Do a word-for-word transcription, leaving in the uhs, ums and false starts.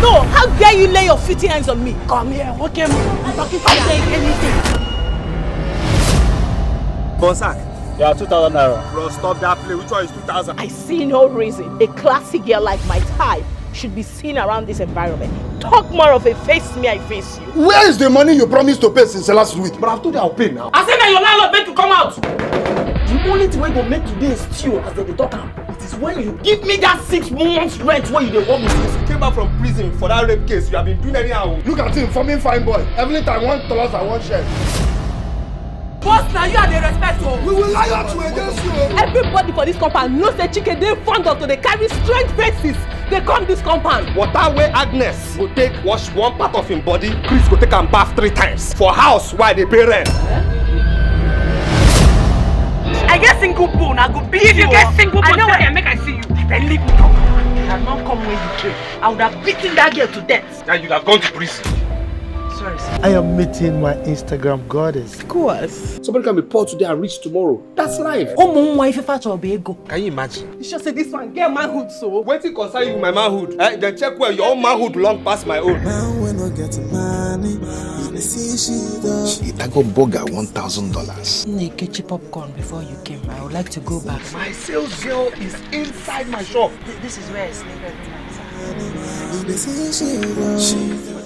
No, how dare you lay your filthy hands on me? Come here, okay, I'm talking to you. Anything. Bonsak, you are two thousand naira. Bro, stop that play. Which one is two thousand? I see no reason a classy girl like my type should be seen around this environment. Talk more of a face me, I face you. Where is the money you promised to pay since last week? But I've told you I'll pay now. I said that your landlord make you come out. The only thing wey go make today stew as dem dey talk am, it is when you give me that six months rent wey you dey work with. Since you came back from prison for that rape case, you have been doing anyhow. Look at him, forming fine boy. Every time one trouser, one shirt. Boss, na you I dey respect o. We will lie out to against you. Everybody for this compound know say Chike dey fond of to dey carry strange faces dey come this compound. Water wey Agnes go take wash one part of him body, Chris go take am bath three times for house wey I dey pay rent. I get single bone, I go beat you. If you get single bone, I know where make I see you. Then leave me. I not come where you came. I would have beaten that girl to death. Then you'd have gone to prison. Sorry, sir. I am meeting my Instagram goddess. Course. Somebody can be poor today and rich tomorrow. That's life. Ụmụ nwa ife fa chọrọ bụ ego. Can you imagine? You sure say this one get manhood so? Wetin concern you, my manhood? Eh, then check well, your own manhood long pass my own. Man, we no get money. You dey see she though. Itago Boga one thousand dollars. Nnekechi popcorn before you came. I would like to go back. My sales girl is inside my shop. This is where I sleep every night. You dey see she though.